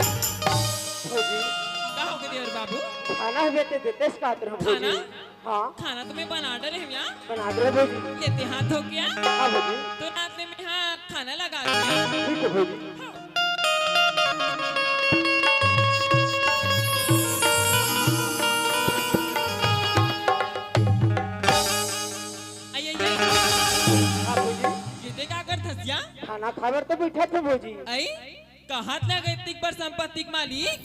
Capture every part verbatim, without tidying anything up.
भौजी, का हो गे देवर बाबू? खाना हवे ते देतेस का तरह भौजी? खाना? हाँ। खाना तो मैं बना डरे हूँ यार। बना डरे भौजी। लेते हाथ धो के आ। हाँ भौजी। तो रात में मैं हाँ खाना लगा दूँ। ठीक है भौजी। हाँ। आई, आई, आई। हाँ भौजी। ये ते का कर थस या? खाना खाबर तो बैठा थे भौजी। आई? कहत ना गए तिक बर संपत्ति के मालिक,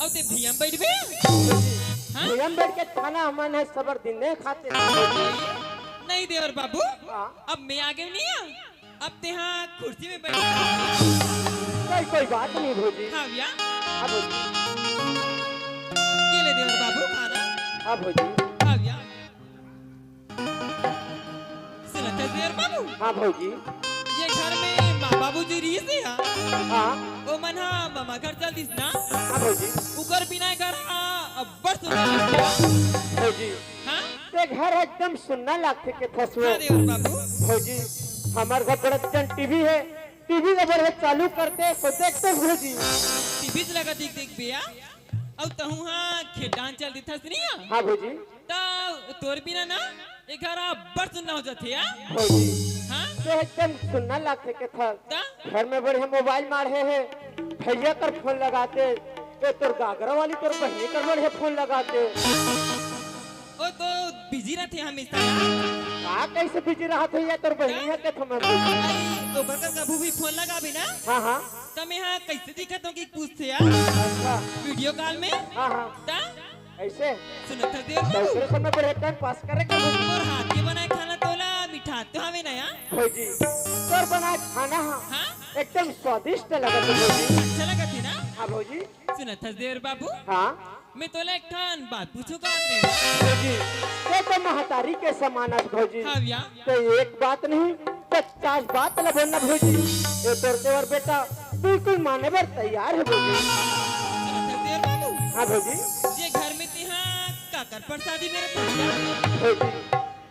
अउ ते भुइयां बइठबे? हाँ? भुइयां बइठ के खाना हमन ह सबर दिन नहीं खाते। नहीं देवर बाबू, हाँ। अब मैं आगे नहीं आ, अब ते हाँ कुर्सी में बैठ। कोई, कोई बात नहीं भौजी। हाँ भैया। हाँ भौजी। ये ले देवर बाबू खाना। हाँ भौजी। हाँ भैया। सुनत हस देवर बाबू? हाँ भौजी। ये घर में माँ बाबू जी रहिस हे हा? हाँ। ओ मन हा मामा घर चल दिस ना? हाँ भौजी। उकर बिना घर हा अब्बड़ सुन्ना लगथे हा। भौजी। हाँ? ते घर एकदम सुन्ना लागथे के थसवे। हाँ देवर बाबू। भौजी, हमर घर बड़ा जन टीवी हे, टीवी ला बड़े चालू करते तो देखते भौजी। टीवी लगा दिख दिख बिया। अउ तहूँ हा खेत डाहन चल दिथस नहीं हा? हाँ भौजी। त तोर बिना ना ए घर अब्बड़ सुन्ना हो जाथे यार। भौजी, हाँ? तो एकदम सुन्ना लागथे के थस। त? घर में बढ़िया मोबाइल माढ़े हे, भैया कर फोन लगाते, ए तोर गागरा वाली तोर बहिनी कर बढ़िया फोन लगाते। ओ तो बिजी रहिथे हमेशा यार। का कैसे बिजी रहत हे यार तोर बहिनी ह के थमन? आई, ओकर कर कभू भी फोन लगाबे ना। हाँ, हाँ। त मैं हा कैसे दिखत हों कि पूछथे यार। अच्छा। वीडियो कॉल में। हाँ, हाँ। त? ऐसे? सुनत हस देवर तो बाबू? ओकरे सब में बढ़िया टाइम पास करे के भौजी। तोर हाथ के बनाए खाना तोला मिठात तो हवे ना यार? भौजी, तोर बनाए खाना हा हाँ? एकदम स्वादिष्ट लगत हे भौजी। अच्छा लगत हे ना? हाँ भौजी। सुनत हस देवर बाबू? हाँ। मैं तोला एक ठन बात पूछूं का रे? भौजी, ते तो महतारी के समान अस भौजी। हाँ भैया। ते एक बात नहीं, पचास बात ला बोलना भौजी। ए तोर देवर बेटा बिल्कुल माने बर तैयार हे भौजी। सुनत हस देवर बाबू? हाँ भौजी। ये घर में ते हा काकर परसादी में रहिथस? भौजी,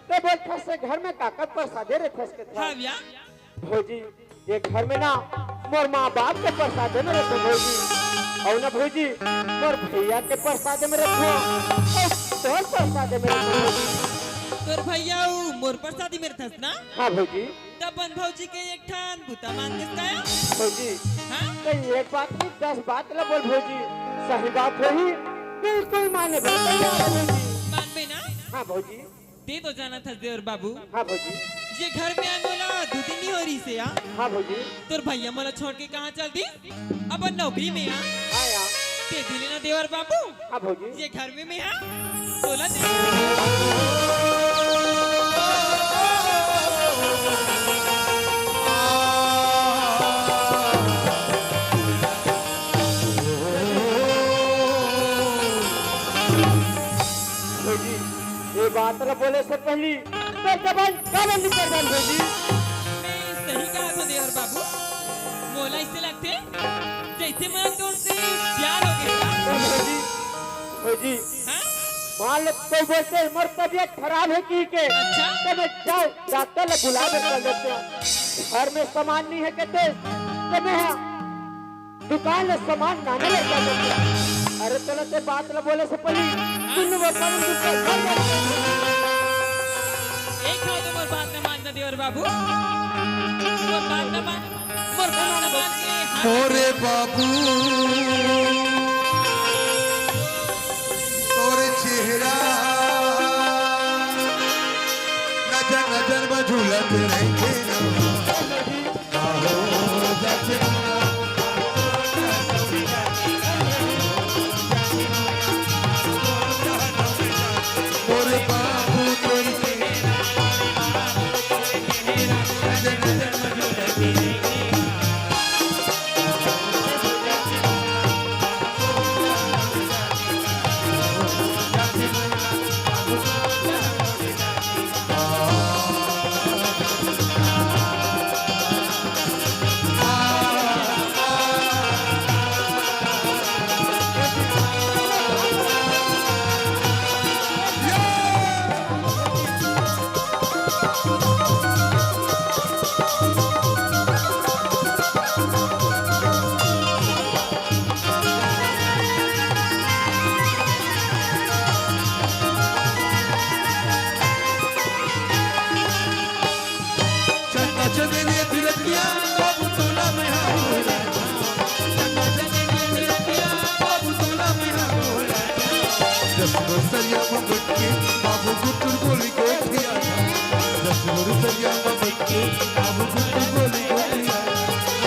ते बोलथस घर में काकर परसादी रहिथस के था? हाँ भैया। भौजी, ये घर में ना मोर माँ बाप के परसादे में रहिथों भौजी, अउ ना भौजी मोर भैया के परसादे में रहिथों, अउ तोर परसादे में रहिथों भौजी। तोर भैया अउ मोर परसादी में रहिथस ना? हाँ भौजी। त अपन भौजी के एक ठन बुता मांग देस का या? भौजी, हाँ? त एक बात नहीं दस बात ला बोल भौजी, सही बात होही, बिल्कुल माने बर तैयार हे भौजी। मानबे ना? हाँ भौजी। ते तो जानत हस देवर बाबू। हाँ भौजी। ये घर में आए मोला दू दिन नहीं हो रहिसे यार। हाँ भौजी। तोर भैया मोला छोड़ के कहाँ चल दिस? अपन नौकरी में यार। हाँ यार। ते दिले ना देवर बाबू। हाँ भौजी। ये घर में मैं हा तोला दे। भौजी, ये बात ला बोले से पहली तोर जबान काबर निकल जान भौजी? मैं सही कहा था देवर बाबू, मोला ऐसे लगथे जैसे मोला तोर से प्यार हो गया। भौजी, भौजी, हाँ? मान लो कोई बोलते मोर तबीयत खराब हे कहिके, अच्छा? तो मैं जाओ डॉक्टर ला बुला के कर लेते हैं। घर में सामान नहीं हे कहते, तो मैं दुकान ले सामान लाने लग जाते हैं। अरे तोला ते बात ला बोले से पहली, हाँ? सुन वो पर दुकान घर जाते हैं। एक हो तो मोर बात न मानना देवर बाबू, मोर बात न मान, मोर बात न मान के हाँ। मोरे बाबू, तोर चेहरा जन्म जन्म झूलत रहिबे। मोर बाबू तोर के चंदा चमेली तिलकिया, बाबू तोला में हाथ होला। चंदा चमेली तिलकिया, बाबू तोला में हाथ होला। दस गो सरिया में बैठ के, बाबू गुटुर गोली गोठिया। दस गो सरिया में बैठ के, बाबू गुटुर गोली गोठिया।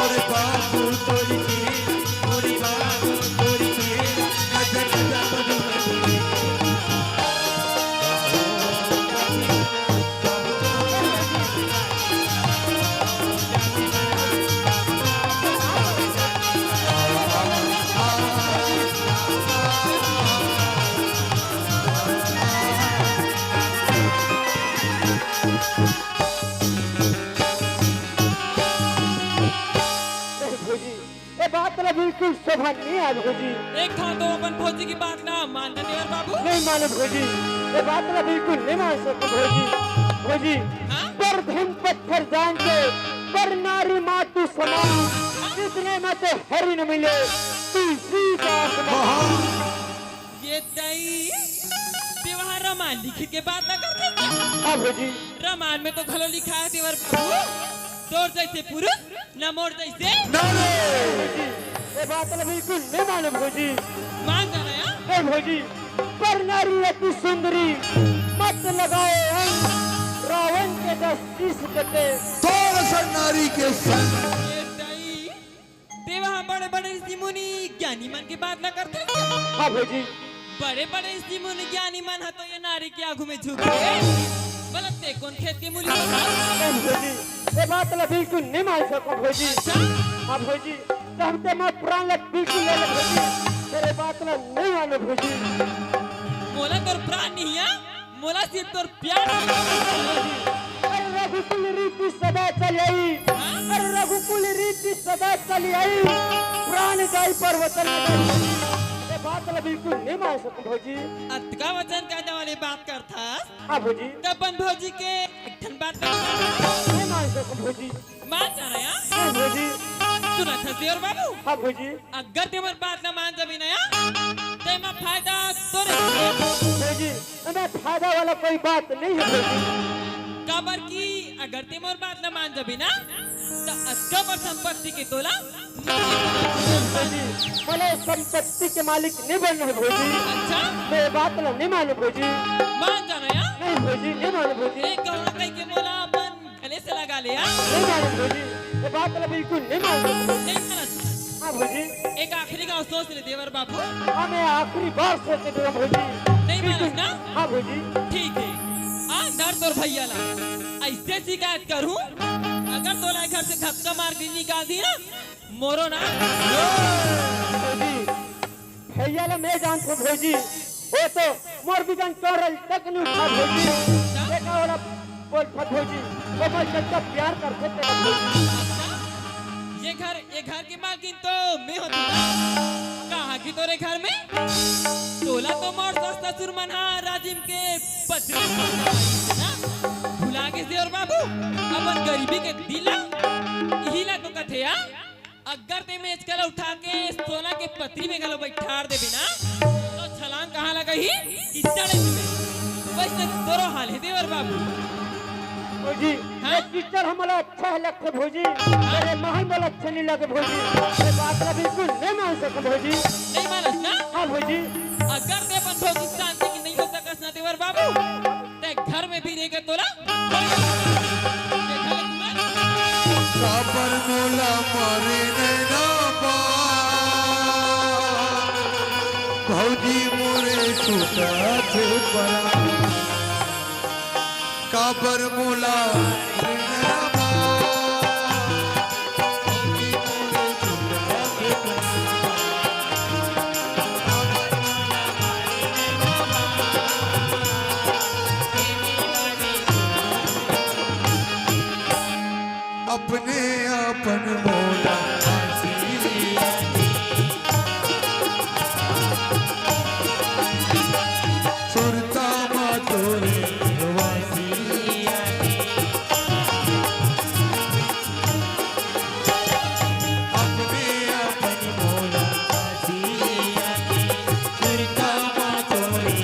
अरे बाबू तोरी के, अरे बाबू तोरी के, गजा गजा बजू बजू। भौजी, ए बात ला बिल्कुल शोभा नहीं आज भौजी। एक था तो अपन भौजी की बात ना मान देते यार बाबू। नहीं माने भौजी, ए बात ला बिल्कुल नहीं मान सकते भौजी। भौजी, हाँ? पर धन पत्थर जान के, पर नारी मातु समान, जितने में तो हरि न मिले, तुलसी का समान। ये दई, तेवहार रामायण लिखे के बात ना करते क्या? हाँ भौजी। रामायण में तो घलो लिखा है तेवर बाबू, तोर जैसे पुरुष न मोर जैसे। ना रे। भौजी, ये बात ला बिल्कुल नहीं माने भौजी। मान जाना यार। ए भौजी, पर नारी अति सुंदरी, मत लगाओ अंग, रावण के दस शीश कटे। तोर असन नारी के संग। ये दई, तेवहार बड़े बड़े ऋषि मुनि ज्ञानी मन के बात ला करते। हाँ भौजी। बड़े बड़े ऋषि मुनि ज्ञानी मन ह तो ये नारी के आगू में झुक गए। बोला ते कौन खेत के मूली हो? नहीं भौजी, ये बात ला बिल्कुल नहीं मान सको भौजी। अच्छा? हाँ भौजी, तो हम ते मैं प्राण ला बिल्कुल ले ले भौजी। तेरे बात ला नहीं मानो भौजी। मोला तोर प्राण नहीं है, मोला सिर्फ तोर प्यार। अरे रघुकुल रीति सदा चली आई। हाँ? अरे रघुकुल रीति सदा चली आई। प्राण जाई पर वचन न जाई। ये बात ला बिल्कुल नहीं मान सकूं भौजी। अतका वचन कहने वाली बात करथस। हाँ भौजी। तब अपन भौजी के एक ठन बात कर। नहीं मान सकूं भौजी। मान जाना यार। हाँ भौजी। सुनत हस देवर बाबू। हाँ भौजी। अगर ते मोर बात ना मान जाबे ना यार, ते मा फायदा तोरे। भौजी, एमे फायदा वाला कोई बात नहीं है भौजी। काबर कि अगर ते मोर बात ना मान जाबे ना, त अतका मोर संपत्ति के तोला भौजी, मोला संपत्ति के मालिक नहीं बनना है भौजी। अच्छा? मैं ये बात ला नहीं मानू भौजी। मान जाना यार। नहीं भौजी, नहीं मानू भौजी। एक गौना कह के मोला अपन गले से लगा ले यार। नहीं मानू भौजी, ये बात ला बिल्कुल नहीं मानू। नहीं मानत। हाँ भौजी। एक आखिरी गाँव सोच ले देवर बाबू। हाँ, मैं आखिरी बार सोच ले भौजी। नहीं बिल्कुल। मानत ना? हाँ भौजी। ठीक है, आ धर तोर भैया ला। ऐसे शिकायत करूँ, अगर तोला घर से धक्का मार के निकाल दी ना, मोरो ना। भौजी, भैया ला मैं जानथों भौजी, वो तो मोर बिगन करल तक नहीं उठा भौजी। देखा वाला बोल फट भौजी, वो मैं सच्चा प्यार करथे तेरा भौजी। ये घर, ये घर की मालकिन तो मैं होती ना। कहाँ की तोरे घर में? तोला तो मोर सास ससुर मन हा राजिम के पत्नी ना। भुला गे देवर बाबू, अपन गरीबी के दिल ला, इही ला तो कथे, हाँ? अगर ते मेचका ला उठा के सोना के पतरी में घलो बैठार देबे ना, तो छलांग कहाँ लगही? कीचड़ में। वैसे तोरो हाल है देवर बाबू। भौजी, हाँ? ये कीचड़ हमला अच्छा है लगथे भौजी, हाँ? अरे महल वाला अच्छा नहीं लगे भौजी। ये बात ला बिल्कुल नहीं मान सको भौजी। नहीं मानस ना? हाँ भौजी। अगर ते अपन भौजी शांति की नहीं हो सकस ना देवर बाबू, ते घर में भी रह के तोला काबर मोला मारे नैना बा, भौजी मोरे छूटा छे परा। काबर मोला नैना बा, भौजी मोरे छूटा छे परा। अपने अपन मोला आसी, सुरता मा तोरे वासी। अपने अपन मोला आसी, सुरता मा तोरे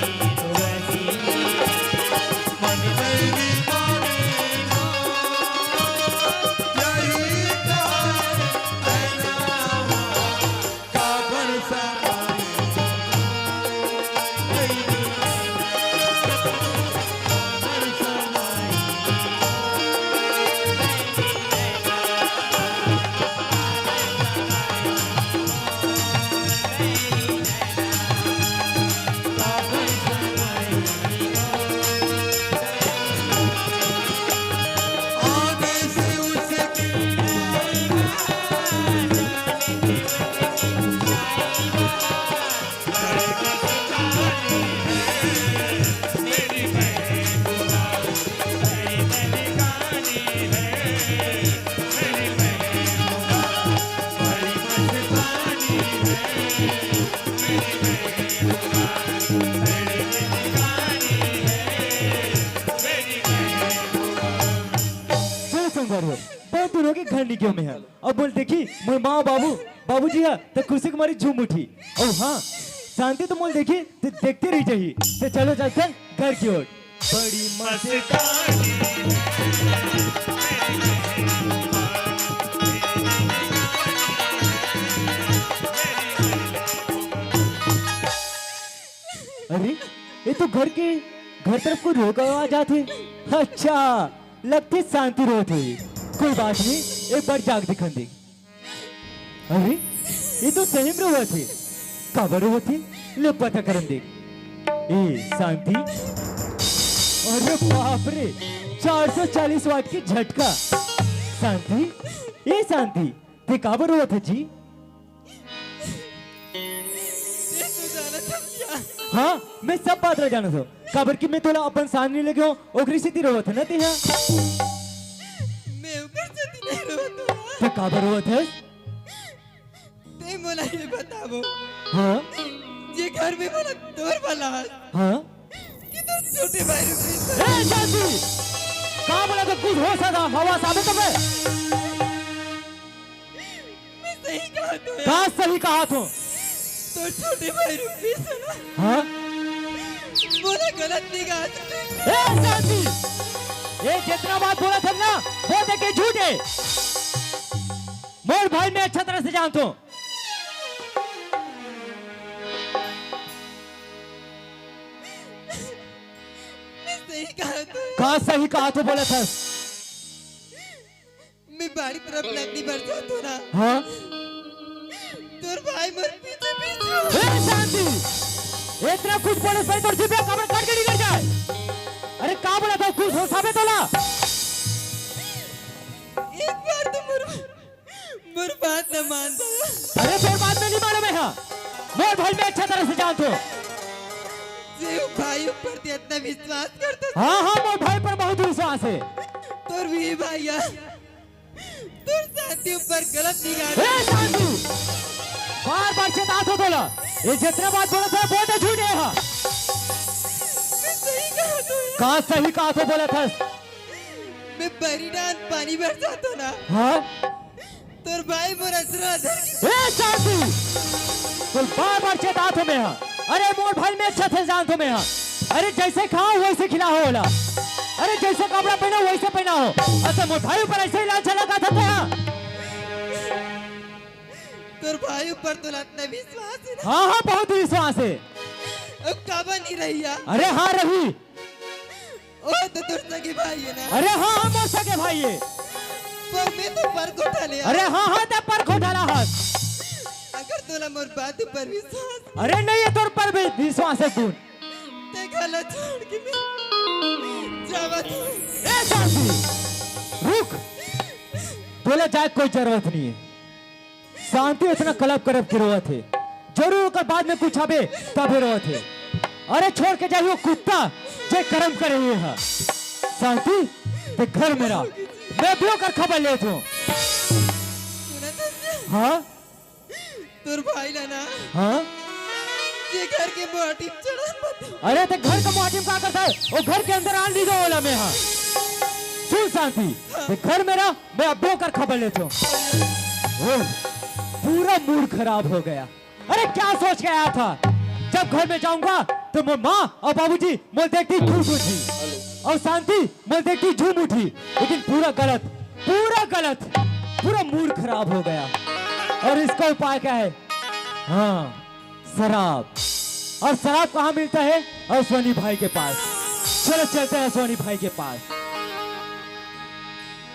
वासी। मन बैरी माने ना, यही कहा है नामा, काबर समाए, बैरी काबर समाए। चलो संगवारी हो, बहुत दिन होगे घर नइ गेंव मेंहा। अब मोला देखही, मोर माँ बाबू, बाबूजी हा त खुशी के मारे झूम उठही। अउ हाँ, शांति तो मोला देखही त देखते रहि जाही। त चलो चलथन घर की ओर। बड़ी मस्तानी। अरे, ये तो घर के, घर तरफ कोई रोए के आवाज आत हे। अच्छा, लगथे शांति रोवत होही। कोई बात नहीं, एक बार जाके देखन दे। अरे, ये तो सही में रोवत हे। काबर रोवत हे? ले पता करन दे। ए, शांति। अरे बाप रे, चार सौ चालीस वाट के झटका। शांति, ए शांति, ते काबर रोवत हे जी? ये तो जानत हस क्या? हाँ, मैं सब बात ला जानत हँव। काबर कि मैं तोला अपन साथ नइ लेगे हँव, ओकरे सेती रोवत हे ना तेहा। मैं ओकर सेती नइ रोवत हँव। त काबर रोवत हस? ते मोला ये बताबो। हाँ? जे घर में मोला तोर वाला हस। हाँ? कि तोर छोटे भाई रुपेश। ए, शांति! का बोला तो कुछ होश हवस आबे तबे? मैं सही कहा तो है। का सही कहा तो? तोर छोटे भाई रुपेश हे ना? हाँ? मोला गलत निगाह से देख ए, शांति! ये जितना बात बोलत हस ना, वो देखे झूठ हे। मोर भाई मैं अच्छा तरह से जानत हँव। मैं सही कहा तो। का सही कहा तो बोलत हस? मैं बाड़ी तरफ लकड़ी बर जात हँव ना। हाँ? तोर भाई मोर पीछे पीछे। ए शांति! इतना कुछ बोलत हस भाई, तोर जिभे काबर काट के निकल जाए। अरे का बोलत हस, कुछ होश आबे तोला? एक बार तो मोर मोर बात न मान दो। अरे तोर बात मैं नइ मानँव मेंहा। मोर भाई मैं अच्छा तरह से जानत हँव। जे भाई ऊपर ते इतना विश्वास करत हस। हाँ, हाँ, मोर भाई पर बहुत विश्वास हे। तोर भी भाई हे। तोर शांति ऊपर गलत निगाह। ए शांति! बार बार चेतात हँव तोला। ये जितना बात बोलत हस, बहुत झूठ हे हा। मैं सही कहा तो। का सही कहा तो बोलत हस? मैं बरी डांड पानी बर जात हँव ना। हाँ? तोर भाई मोर असरा धर के ए शांति! तोला बार बार चेतात हँव मेंहा। अरे मोर भाई मैं अच्छा से जानत हँव मेंहा। अरे जइसे खाव वइसे खिलाव ओला। अरे जइसे कपड़ा पहिनाव वइसे पहिनाव। अइसे मोर भाई ऊपर अइसे ही लांछन लगाथस तेंहा। तोर भाई ऊपर तोला अतना विश्वास हे ना? हाँ, हाँ, बहुत विश्वास हे। अब काबर नइ रही यार? अरे हाँ रही। ओ तो तोर सगे भाई हे ना? अरे हाँ, हाँ, मोर सगे भाई हे। पर मैं तो परघोटाला। अरे हाँ, हाँ, ते परघोटाला हस। अगर तोला मोर बात ऊपर विश्वास, अरे नहीं हे तोर पर भी विश्वास हे गुण। ते घला छोड़ के मैं जावत हूँ। ए शांति, रुक। तोला जाए कोई जरूरत नहीं हे। शांति इतना कलप कलप के रोवत हे, जरूर ओकर बाद में कुछ आबे तबे रोवत हे। अरे छोड़ के जाही वो कुत्ता जे करम करे हे हा। शांति, ते घर में रह, मैं भी ओकर खबर लेत हूँ। सुनत हस? हाँ? तोर भाई ला ना, हाँ? जे घर के मोहाटी में चढ़ा मत। अरे ते घर के मोहाटी में का करत हे? वो घर के अंदर आन नहीं दो ओला मैं, हाँ। सुन शांति, ते घर में रह, मैं अब्बे ओकर खबर लेत हूँ। ओह, पूरा मूड खराब हो गया। अरे क्या सोच के आया था? जब घर में जाऊंगा तो मोर माँ और बाबूजी मोला देखते ही खुश हो जाही और शांति मोला देखते ही झूम उठही। लेकिन पूरा गलत, पूरा गलत, पूरा मूड खराब हो गया। और इसका उपाय क्या है? हाँ, शराब। और शराब कहाँ मिलता है? अश्वनी भाई के पास। चलो चलते हैं अश्वनी भाई के पास।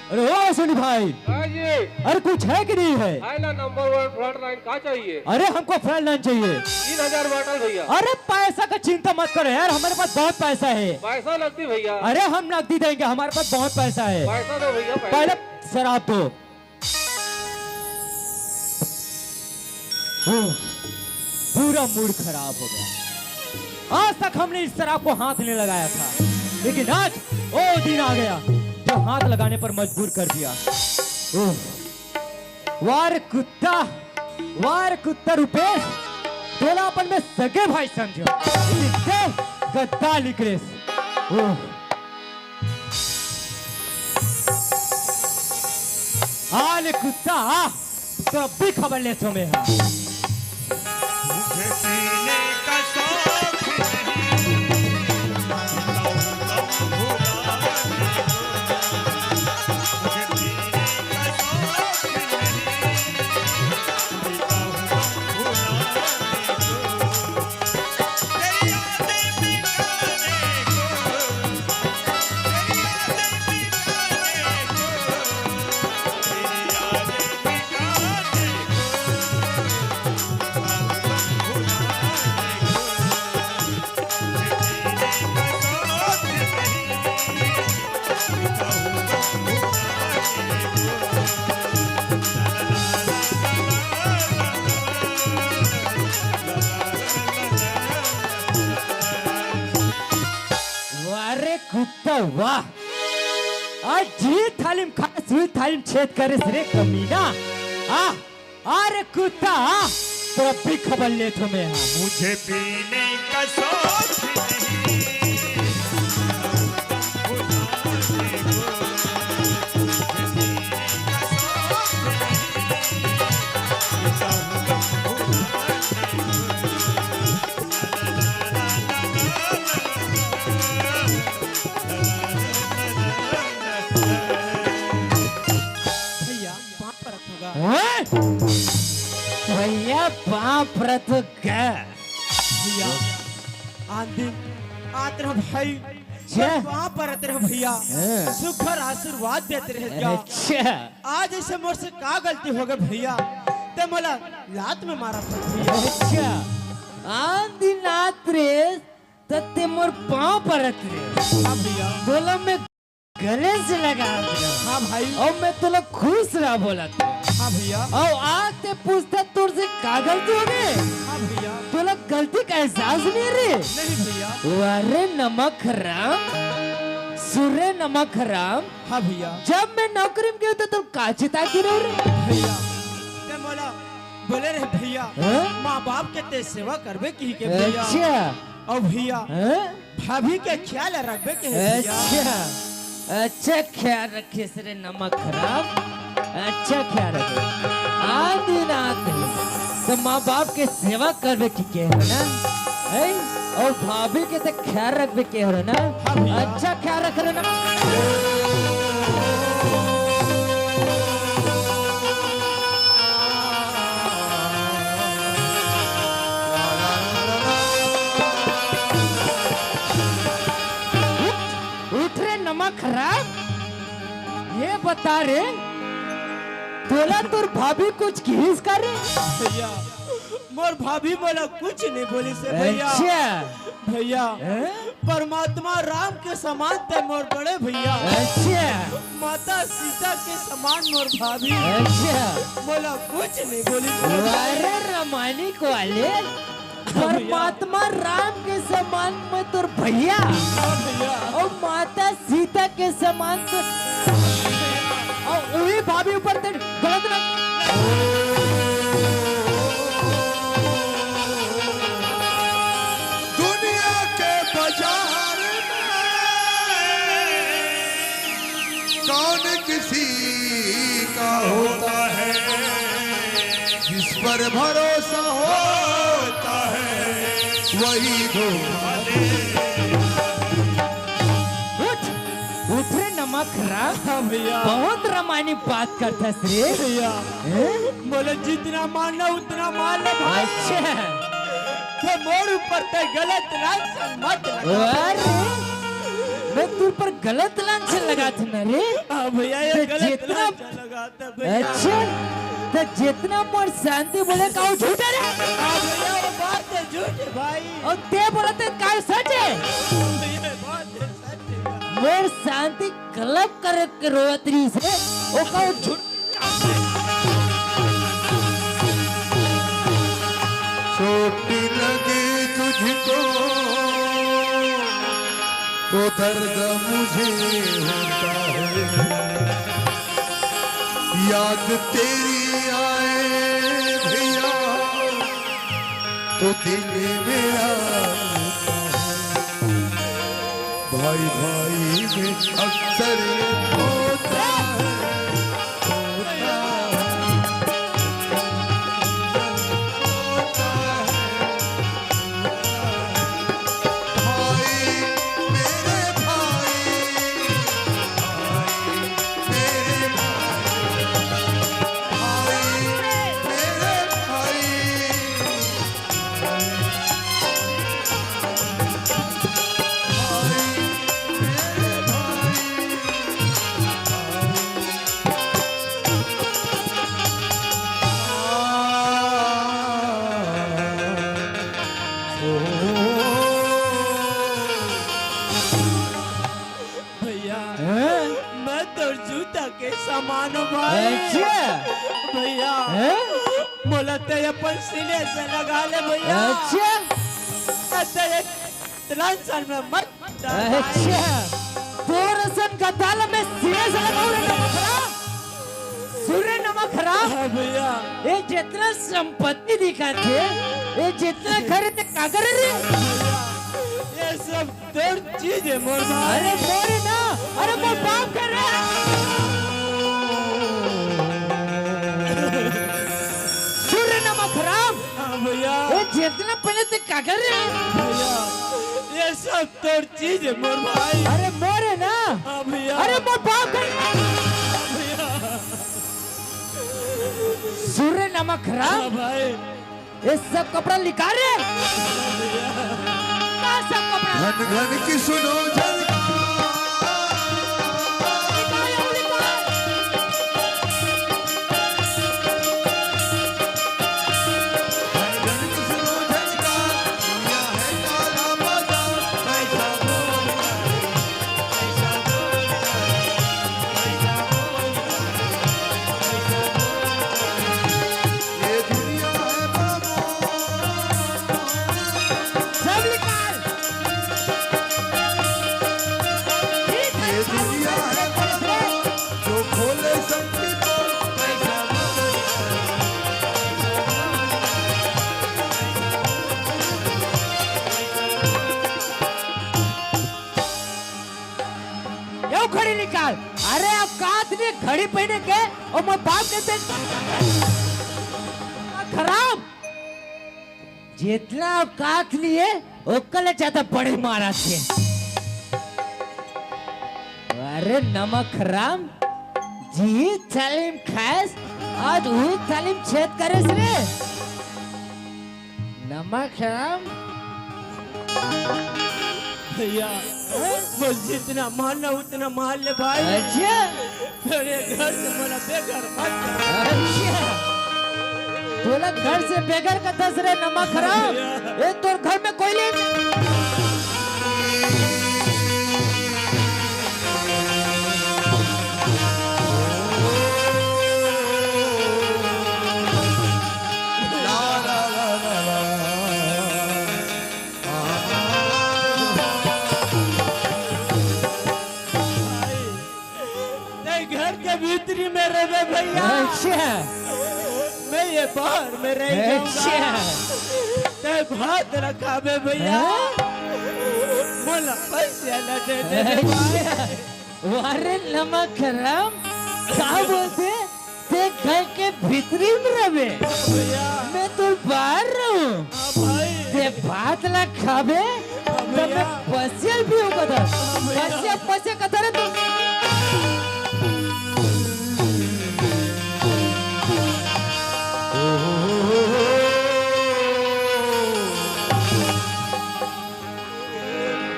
अरे ओ अश्वनी भाई, हाँ जी। अरे कुछ है कि नहीं है? है ना, नंबर वन फ्रंट लाइन का चाहिए? अरे हमको फ्रंट लाइन चाहिए। तीन हजार बॉटल भैया। अरे पैसा का चिंता मत करो यार, हमारे पास बहुत पैसा है। पैसा नकदी भैया। अरे हम नकदी देंगे, हमारे पास बहुत पैसा है। पैसा दो भैया, पैसा। पहले शराब दो। ओह, पूरा मूड खराब हो गया। आज तक हमने इस शराब को हाथ नहीं लगाया था, लेकिन आज वो दिन आ गया जो हाथ लगाने पर मजबूर कर दिया। ओह, वाह रे कुत्ता, वाह रे कुत्ता रुपेश, तोला अपन में सगे भाई समझों, लेकिन ते गद्दार निकलेस। ओह, आ ले कुत्ता, आ। तो अभी खबर लेत हूँ मैं, हाँ। मुझे पीने का शौक नहीं, पीता हूँ तो भुला दे दो। मुझे पीने का शौक नहीं, पीता हूँ तो भुला दे दो। तेरी यादें मिटाने को, तेरी यादें मिटाने को, तेरी यादें वाह रे कुत्ता वाह। आज जी थाली में खास हुई थाली में छेद करे रे कमीना। आ, आ रे कुत्ता, आ, तो अभी खबर लेत हूँ मैं, हाँ। मुझे पीने का शौक नहीं। भैया, पाँव परत होगा। हैं? भैया, पाँव परत होगा। भैया, आन दिन आत रहा भाई, अच्छा। पाँव परत रहा भैया, हाँ। सुघर आशीर्वाद देत रहे क्या? अच्छा। आज ऐसे मोर से का गलती हो गई भैया, ते मोला लात में मारा था भैया। अच्छा, आन दिन आत रहे, त ते मोर पाँव परत रहे। हाँ भैया। तोला मैं गले से लगा दिया। हाँ भाई। अउ मैं तोला खुश रह बोलत। हाँ भैया। अउ आज ते पूछता तोर से का गलती हो गई? हाँ भैया। तोला गलती का एहसास नहीं रे? नहीं भैया। वाह रे नमक हराम, सुरे नमक हराम। हाँ भैया। जब मैं नौकरी में गया तो तोर का चिता की रे? भैया, ते मोला बोले रहे भैया, हाँ? माँ बाप के ते सेवा करबे की के भैया। अच्छा। अउ भैया, हाँ? भाभी के ख्याल रखबे के हे भैया। अच्छा, अच्छा ख्याल रखे रे नमक हराम, अच्छा ख्याल रखे। आन दिन आत रहे, त माँ बाप के सेवा करबे की के हे ना, हैं? अउ भाभी के ते ख्याल रखबे के हे ना, हाँ भैया। अच्छा ख्याल रख रे ना। राम, ये बता रे, तोला तोर भाभी कुछ किहिस का रे? भैया, मोर भाभी मोला कुछ नहीं बोलिस हे भैया। अच्छा। भैया, हैं? परमात्मा राम के समान ते मोर बड़े भैया। अच्छा। माता सीता के समान मोर भाभी। अच्छा। मोला कुछ नहीं बोलिस हे भैया। अरे रामायणी को आले, भैया। परमात्मा राम के समान में तोर भैया हाँ भैया। और माता सीता के समान तो, और वही भाभी ऊपर ते गलत ना। दुनिया के बाजार में कौन किसी का होता है, जिस पर भरोसा होता है, वही धोखा दे। उठ, उठ रे नमक राम। हाँ भैया। बहुत रामायणी बात करथस रे। भैया, हैं? बोले जितना मारना उतना मार ले भाई। अच्छा। तो मोर ऊपर ते गलत लांछन मत लगा। अरे, मैं तोर पर गलत लांछन लगाथों ना रे। हाँ भैया, ये तो गलत जितना लांछन लगाता भैया। अच्छा, तो जितना मोर शांति बोले का वो झूठ हे रे? हाँ भैया, वो बात तो झूठ हे भाई। और ते बोलत हे का सच हे? भैया, बात तो सच हे। मोर शांति कलप कर के रोवत रहिस हे, वो का वो झूठ। चोट लगे तुझको तो दर्द मुझे होता है, याद तेरी आए भैया तो दिल मेरा भाई भाई में अक्सर होता है, होता है, होता है। भाई, मेरे भाई, भाई, मेरे भाई, भाई, मेरे भाई। भैया, हैं? मैं तो जूता के समान हूँ भाई। अच्छा। भैया, हैं? मोला ते अपन सीने से लगा ले भैया। अच्छा। ते एक टेंशन में मत डाल भाई। अच्छा। तोर असन गद्दा ल मैं सीने से लगाऊं रे नमक राम। सुन रे नमक राम। हाँ भैया। ये जितना संपत्ति दिखत हे, ये जितना घर हे, ते काकर हे रे? ये सब तोर चीज हे मोर भाई। अरे मोर हे ना, अरे मोर बाप के रे। सुन रे नमक राम। हाँ भैया। ये जितना पहले ते काकर हे रे? भैया, ये सब तोर चीज हे मोर भाई। अरे मोर हे ना। हाँ भैया। अरे मोर बाप के। हाँ भैया। सुन रे नमक राम। हाँ भाई। ये सब कपड़ा निकाल रे। कहाँ सब कपड़ा? घन घन की सुनो झनकार। निकाल, निकाल। घन घन की सुनो झनकार। दुनिया है काला बाजार। पैसा बोलता है, पैसा बोलता है, पैसा बोलता है, पैसा बोलता है। ये दुनिया है बड़ा सब निकाल। ठीक है, ये दुनिया है बड़ा जो खोले सबकी पोल। यो घड़ी निकाल। अरे, औकात नहीं, घड़ी पहने के, और मैं बाप के से खराब। जितना औकात नहीं हे, ओकर ले ज्यादा बड़े मारा थे। अरे नमक हराम, जी थाली म खाएस, आज उही थाली म छेद करेस रे। नमक हराम। भैया, बोल, जितना मारना उतना मार ले भाई। अच्छा। मेरे घर से मोला बेघर मत कर। अच्छा, तोला घर से बेघर कथस रे नमक हराम। ए, तोर घर में कोई ले तैं घर के भीतरी में रहबे भैया। अच्छा। मैं ये बाहर में रह जाऊंगा। अच्छा। तैं भात ला खाबे भैया। हाँ? मोला पैसे ला दे दे भाई। अच्छा। अरे नमक हराम, का बोलथे? तैं घर के भीतरी में रहबे, भैया। मैं तो बाहर रहूं। हाँ भाई। तैं भात ला खाबे, हाँ तो मैं भैया। पसिया पीऊं कथस। हाँ भैया। पसिया, पसिया कथस रे तू।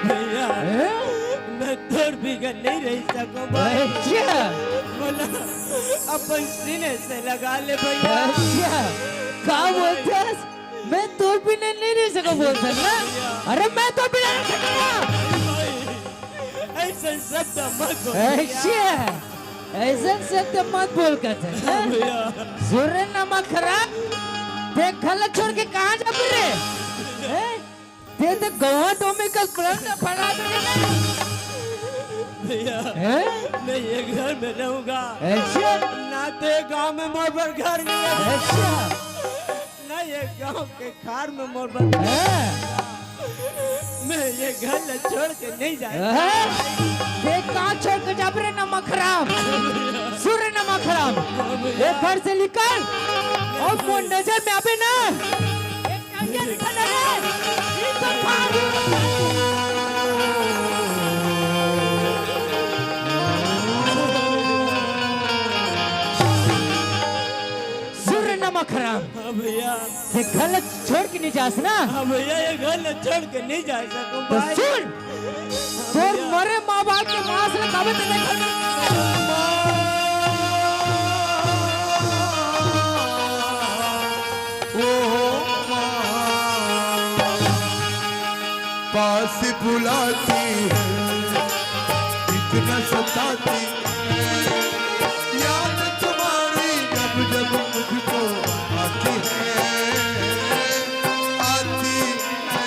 भैया, हैं? मैं तोर बिगर नहीं रह सकूं भाई। अच्छा। मोला अपन सीने से लगा ले भैया। अच्छा, का बोलथस? मैं तोर बिना नहीं रह सकूं बोलथस ना? अरे मैं तोर बिना रह सकूंगा। भाई, ऐसा शब्द मत बोल भैया। अच्छा, ऐसा शब्द मत बोल कथस ना? भैया। सुन रे नमक हराम, तैं घर ला छोड़ के कहां जाबे रे? हैं? तैं तो गोवा डोमिकल प्लांट फैला दे। भैया, हैं? मैं ये घर में रहूंगा। अच्छा। ना तो ये गांव में मोर बर घर नहीं है। अच्छा। ना ये गांव के खार में मोर बर। हैं? मैं ये घर ला छोड़ के नहीं जाऊंगा। हैं? तैं कहां छोड़ के जाबे रे नमक हराम? सुन रे नमक हराम, ये घर से निकल अउ मोर नजर में आबे ना। सुन रे नमक हराम। हाँ भैया। ये घर ला छोड़ के नहीं जास ना? हाँ भैया, ये घर ला छोड़ के नहीं जा सकूं तो भाई। सुन, तोर मरे माँ बाप के मांस ला खाबे तो नहीं खाबे। ओ माँ, पास बुलाती है, इतना सताती है, याद तुम्हारी जब जब मुझको आती है, आती है।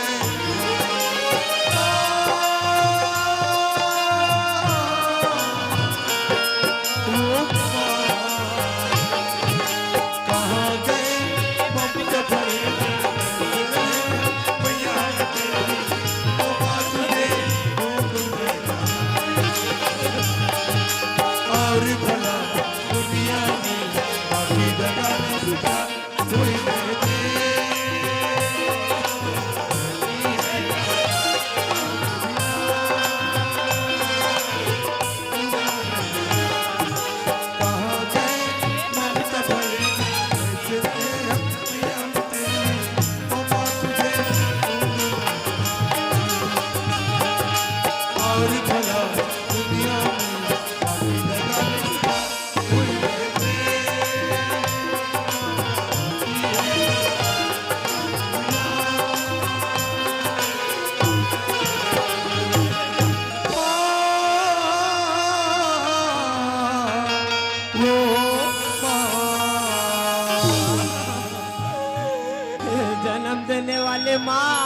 जन्म देने वाले माँ,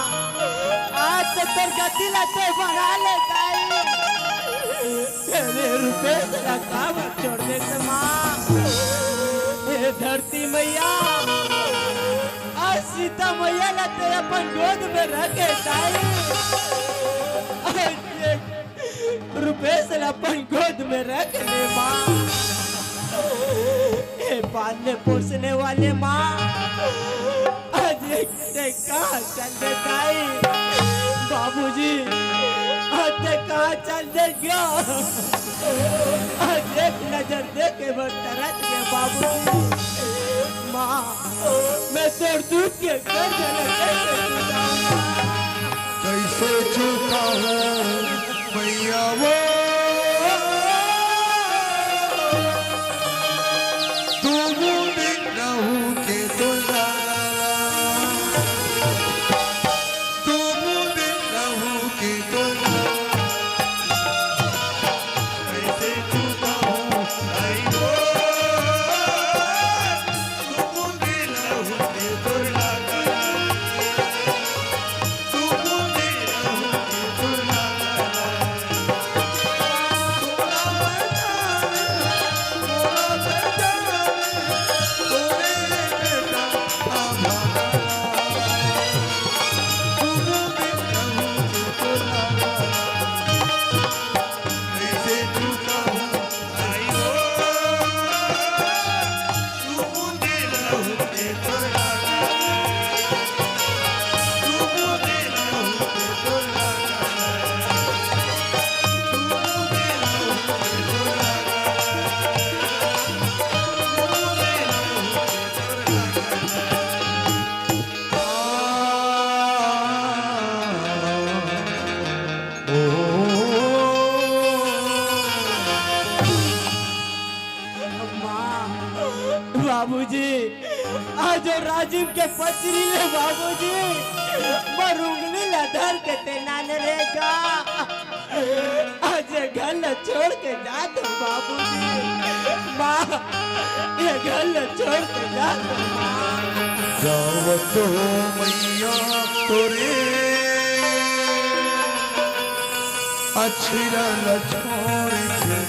आज तो तोर गति ला तैं बना ले दाई। तेरे रुपेश ला काबर छोड़ देते माँ? हे धरती मैया, आज सीता मैया ला तैं अपन गोद में रखे दाई। आज ये रुपेश ला अपन गोद में रख ले माँ। हे पालने पोसने वाले माँ, आज एक तैं कहाँ चल दे दाई? बाबूजी, आज तैं कहाँ चल दे गया? आज एक नजर देखे बर तरस गया बाबूजी। माँ, मैं तोर दूध के कर्ज ला कैसे चुकाऊँ? कैसे चुकाऊँ? मैया वो, तू बूंदी लहू के तोला, तू बूंदी लहू के तोला, कैसे चुकाऊं आई वो, तू बूंदी लहू के तोला। माँ, बाबूजी, आज वो राजिम के पचरी ले बाबूजी, मोर उंगली ला धर के ते नान रे गा। आज ये घर ला छोड़ के जात हूँ बाबूजी। माँ, ये घर ला छोड़ के जात हूँ माँ। जावत हो मैया तोरे अछरा ला छोड़ के,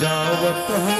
जावत हो